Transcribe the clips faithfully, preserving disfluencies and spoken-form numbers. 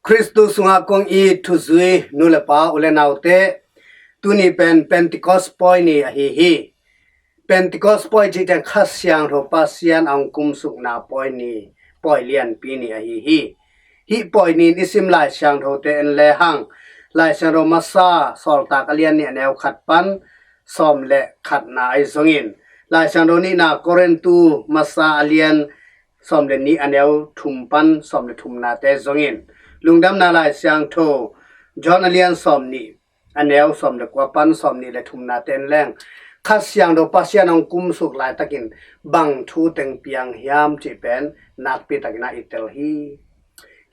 Khristu sungah kong it thuzui nu le pa, u le naute, tuni pen Pentecost pawi ni ahi hi. Pentecost pawi cih ciang Kha Siangtho Pasian a hong kumsukna pawi ni, pawi lianpi ni ahi hi. Hih pawi ni in i sim Lai Siangthote en lehang, Lai Siangtho Masa Sawltak a lian nih a neu khat pan sawm le khatna ahi zongin, Lai Siangtho nihna Korintu Masa a lian sawm le nih a neu thum pan sawm le thumnate zongin, Lungdamna Lai Siangtho John a lian sawm nih a neu sawm le kua pan sawm nih le thumnate en leng, Kha Siangtho Pasian a hong kumsuk laitakin bang thu teng piang hiam cih pen nakpi takin ah i tel hi.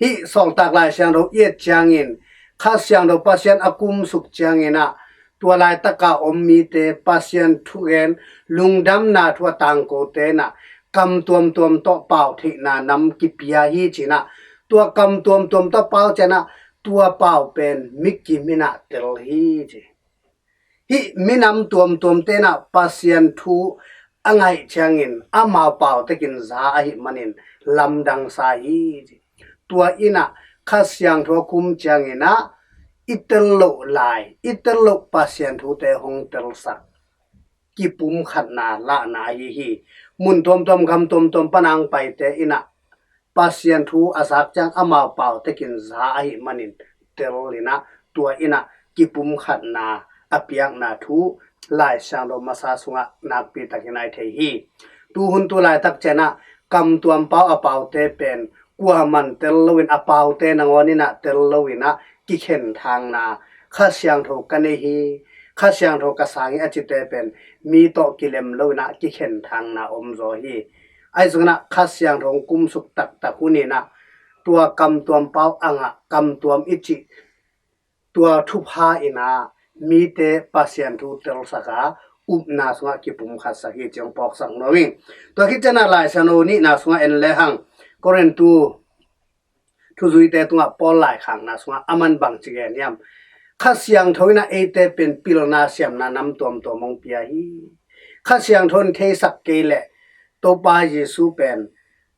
Hih Sawltak Lai Siangtho i et ciangin, Kha Siangtho Pasian a kumsuk ciangin ah, tua laitaka om mite Pasian thugen, lungdamna thu a tangkote in ah kam tuamtuam tawh pau theihna nam kipia hi ci-in ah, tua kam tuamtuam tawh pau ciangin ah, tua pau pen mikim in ah tel hi ci. Hih minam tuamtuamte in ah Pasian thu a ngaih ciangin amau pau tekin za ahih manin lamdang sa hi ci. Tua in ah Kha Siangtho a kum ciangin ah i tel loh lai, i tel loh Pasian thute hong telsak, kipumkhatna lahna ahi hi. Mun tuamtuam, gam tuamtuam pan a hong paite in ah Pasian thu a zak ciang amau pau tekin za ahih manin tel in ah, tua in ah kipumkhatna a piakna thu Lai Siangtho Masa sungah nakpi takin ah i thei hi. Tuhun tu laitak ciangin ah kam tuam pau a paute pen kuaman tel loin, a paute nangawn in ah tel loin ah kikhen thangna, Kha Siangtho ka nei hi, Kha Siangtho ka sang hi a cite pen mi tawh kilem loin ah kikhen thangna om zaw hi. Ahi zongin ah Kha Siangtho hong kumsuk taktak hun in ah tua kam tuam pau a ngah, kam tuam i cih tua thupha in ah mite Pasian thu telsak a, upna sungah kipumkhatsak hi ci hong phawksak nuam ing. Tua khit ciangin ah Lai Siangtho nihna sungah en lehang, Korintu thuzuite tungah Paul laikhakna sungah aman bangci gen hiam? Kha Siangtho in ah eite pen pilna siamna nam tuamtuam hong pia hi. Kha Siangtho in theisak kei leh Topa Jesu pen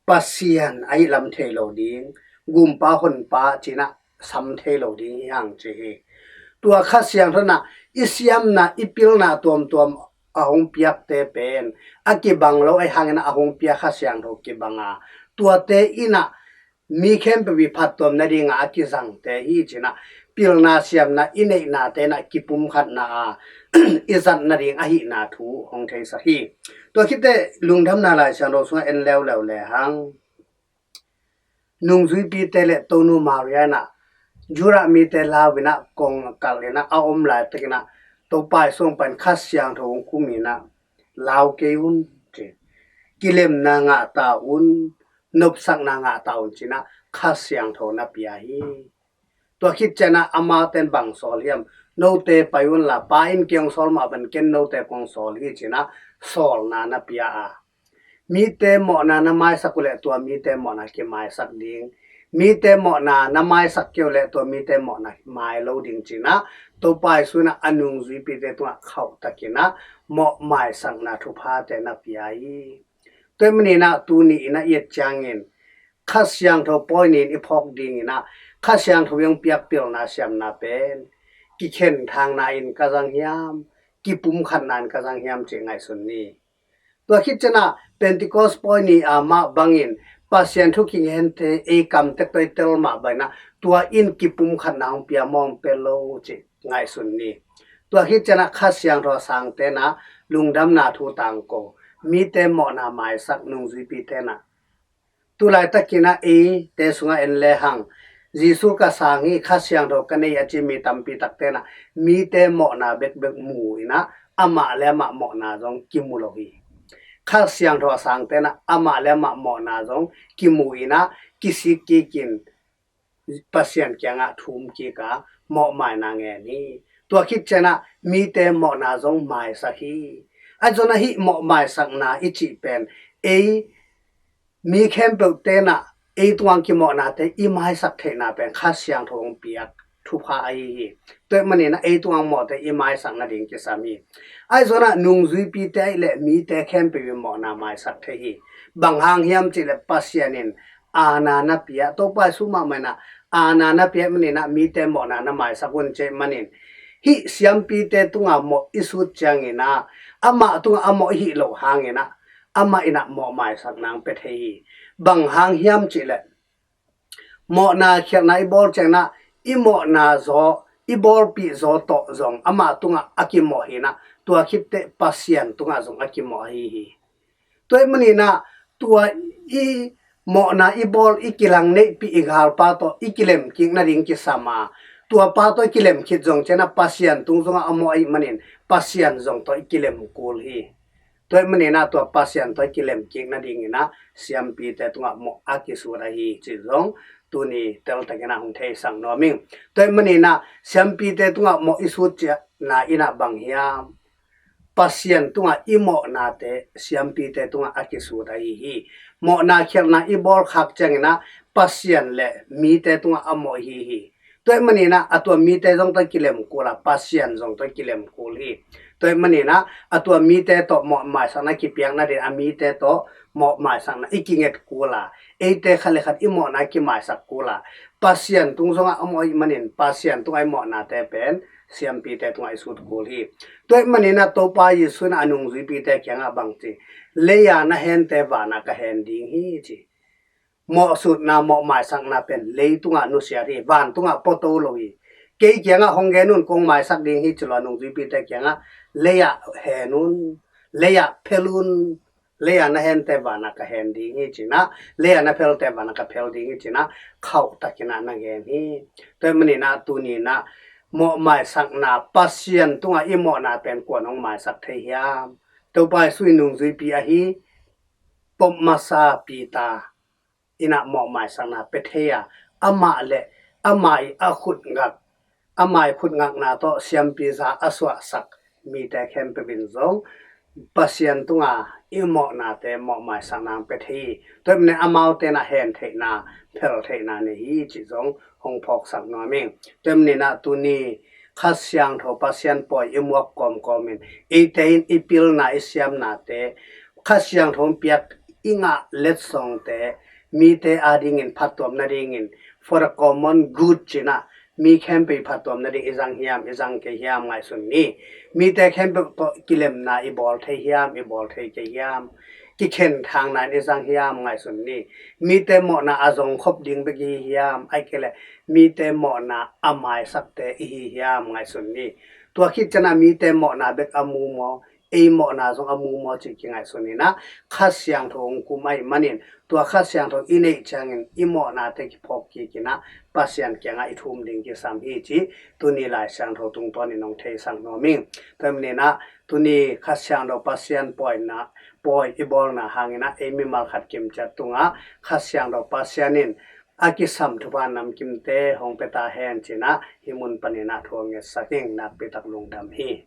Pasian ahih lam thei lo ding, Gumpa Honpa ci-in ah sam thei lo ding hi hang ci hi. Tua Kha Siangtho in ah i siamna, i pilna tuamtuam a hong piakte pen a kibang lo ahih hangin ah a hong pia Kha Siangtho kibang a, tuate in ah mi khempeuh i phattuam nadingin a kizangte hi ci-in ah pilna siamna i neihnate in ah kipumkhatna a, i zat nading ahihna thu hong theisak hi. Tua khit teh Lungdamna Lai Siangtho sungah en leuleu lehang, nungzuipite le Tonu Maria in ah Judah mite lau in ah kong kalh in ah a om laitakin ah Topa Jesu hong pai-in Kha Siangtho hong kum in ah lau kei un ci. Kilemna ngah ta un, nopsakna ngah ta un ci-in ah Kha Siangtho na pia hi. Tua khit ciangin ah amaute in bang sawl hiam? Note pai unla, Pa in kei hong sawl mah bangin ken note kong sawl hi ci-in ah sawlna na pia a, mite mawhna na maisak uh leh tua mite mawhna kimaisak ding, mite mawhna na maisak kei uh leh tua mite mawhna mai lo ding ci-in ah Topa Jesu in ah a nungzuipite tungah khauhtakin ah mawh maisakna thuphate na pia hi. Tua ahih manin ah tuni in ah i et ciangin Kha Siangtho pawi ni-in i phawk dingin ah Kha Siangtho in hong piak pilna siamna pen kikhen thangna in ka zang hiam, kipumkhatna in ka zang hiam cih ngaihsun ni. Tua khit ciangin ah Pentecost pawi ni a mah bangin Pasian thu kingente ei kamtek tawh i tel mah bangin ah tua in kipumkhatna hong pia maw, hong pia lo cih ngaihsun ni. Tua khit ciangin ah Kha Siangtho a sangte in ah lungdamna thu tangko, mite mawhna maisak, nungzuipite in ah tu laitakin ah eite sungah en lehang, Jesu ka sang hi, Kha Siangtho ka nei a ci mi tampi takte in ah mite mawhna bekbek mu in ah amah le amah mawhna zong kimu lo hi. Kha Siangtho a sangte in ah amah le amah mawhna zong kimu in ah kisik kikin Pasian kiangah thum kik a mawhmaina ngen hi. Tua khit ciangin ah mite mawhna zong maisak hi. Ahi zongin ah hih mawh maisakna i cih pen ei mi khempeuhte in ah ei tungah kimawhnate i maisak theihna pen Kha Siangtho hong piak thupha ahi hi. Tua ahih manin ah ei tungah mawhte i maisak nading kisam hi. Ahi zongin ah nungzuipite ahih leh mite khempeuh i mawhna maisak thei hi. Bang hang hiam cih leh Pasian in aana na pia, Topa Jesu mahmah in ah aana na pia manin ah mite mawhna na maisak un cih manin, hih siampite tungah mawh i sut ciangin ah amah tungah a mawh i hih loh hangin ah amah in ah mawh maisak nang pia thei hi. Bang hang hiam cih leh mawhna khialhna i bawl ciangin ah i mawhna zaw, i bawlpih zaw tawh zong amah tungah a kimawh hi in ah, tua khit teh Pasian tungah zong a kimawh ahi hi. Tua ahih manin ah tua i mawhna i bawl, i kilang neihpih i galpa tawh i kilem kik nading kisam a, tua pa tawh i kilem khit zong ciangin ah Pasian tung zongah a mawh ahih manin Pasian zong tawh i kilem kul hi. Tua ahih manin ah tua Pasian tawh i kilem kik nadingin ah siampite tungah mawh a kisut ahi cih zong tuni teltakin ah hong theisak nuam ing. Tua ahih manin ah siampite tungah mawh i sut ciangin ah bang hiam? Pasian tungah i mawhnate siampite tungah a kisut ahi hi. Mawhna khialhna i bawl khak ciangin ah Pasian le mite tungah a mawh ahi hi. Tua ahih manin ah a tua mite zong tawh kilem kul a, Pasian zong tawh kilem kul hi. Tua ahih manin ah a tua mite tawh mawh maisakna kipiak nading a mite tawh mawh maisakna i kinget kul a, eite khat le khat i mawhna kimaisak kul a, Pasian tung zongah a mawh ahih manin Pasian tungah i mawhnate pen siampite tungah i sut kul hi. Tua ahih manin ah Topa Jesu in a nungzuipite kiangah bang ci? Lei-a na hente vanah ka hen ding hi ci. Mawhsutna, mawh maisakna pen leitungah nusiat hi, vantungah puato lo hi. Kei kiangah hong gen un, kong maisak ding hi ci lo a nungzuipite kiangah lei-ah hen un, lei-ah phel un, lei-a na hente vanah ka hen ding hi ci in ah, lei-a na phelte vanah ka phel ding hi ci in ah khauhtakin ah na gen hi. Tua ahih manin ah tuni in ah mawh maisakna, Pasian tungah i mawhna pen kua'n hong maisak thei hiam? Topa Jesu i nungzuipi ahi, pop masa Peter in ah mawh maisakna pia thei a, amah le amah i a khutngak, amah i khutngakna tawh siampi za a suahsak mite khempeuh in zong Pasian tungah i mawhnate mawh maisakna pia thei hi. Tua ahih manin amaute in ah hen theihna, phel theihna nei hi cih zong hong phawksak nuam ing. Tua ahih manin ah tuni Kha Siangtho Pasian pawi i muak kawmkawm in, eite in i pilna, i siamnate, Kha Siangtho in piak i ngah letsongte mite adingin phattuam nadingin, for the common good ci in ah, mi khempeuh i phattuam nading i zang hiam, i zang kei hiam ngaihsun ni. Mite khempeuh tawh kilemna i bawl thei hiam, i bawl thei kei hiam? Kikhen thangna in i zang hiam ngaihsun ni. Mite mawhna a zong khop ding bek i hi hiam, ahih kei leh mite mawhna a maisakte i hi hiam ngaihsun ni. Tua khit ciangin ah mite mawhna bek a mu maw, ei mawhna zong a mu maw cih kingaihsun in ah, Kha Siangtho hong kum ahih manin, tua Kha Siangtho i neih ciangin i mawhnate kiphawk kik in ah Pasian kiangah i thum ding kisam hi cih tuni Lai Siangtho tungtawnin hong theisak nuam ing. Tua ahih manin ah tuni Kha Siangtho Pasian pawina, pawi i bawlna hangin ah ei mimal khat kimciat tungah Kha Siangtho Pasian in a kisam thupha namkimte hong pia ta hen ci in ah hih mun panin ah thu hong ngetsak ing. Nakpi tak lungdam hi.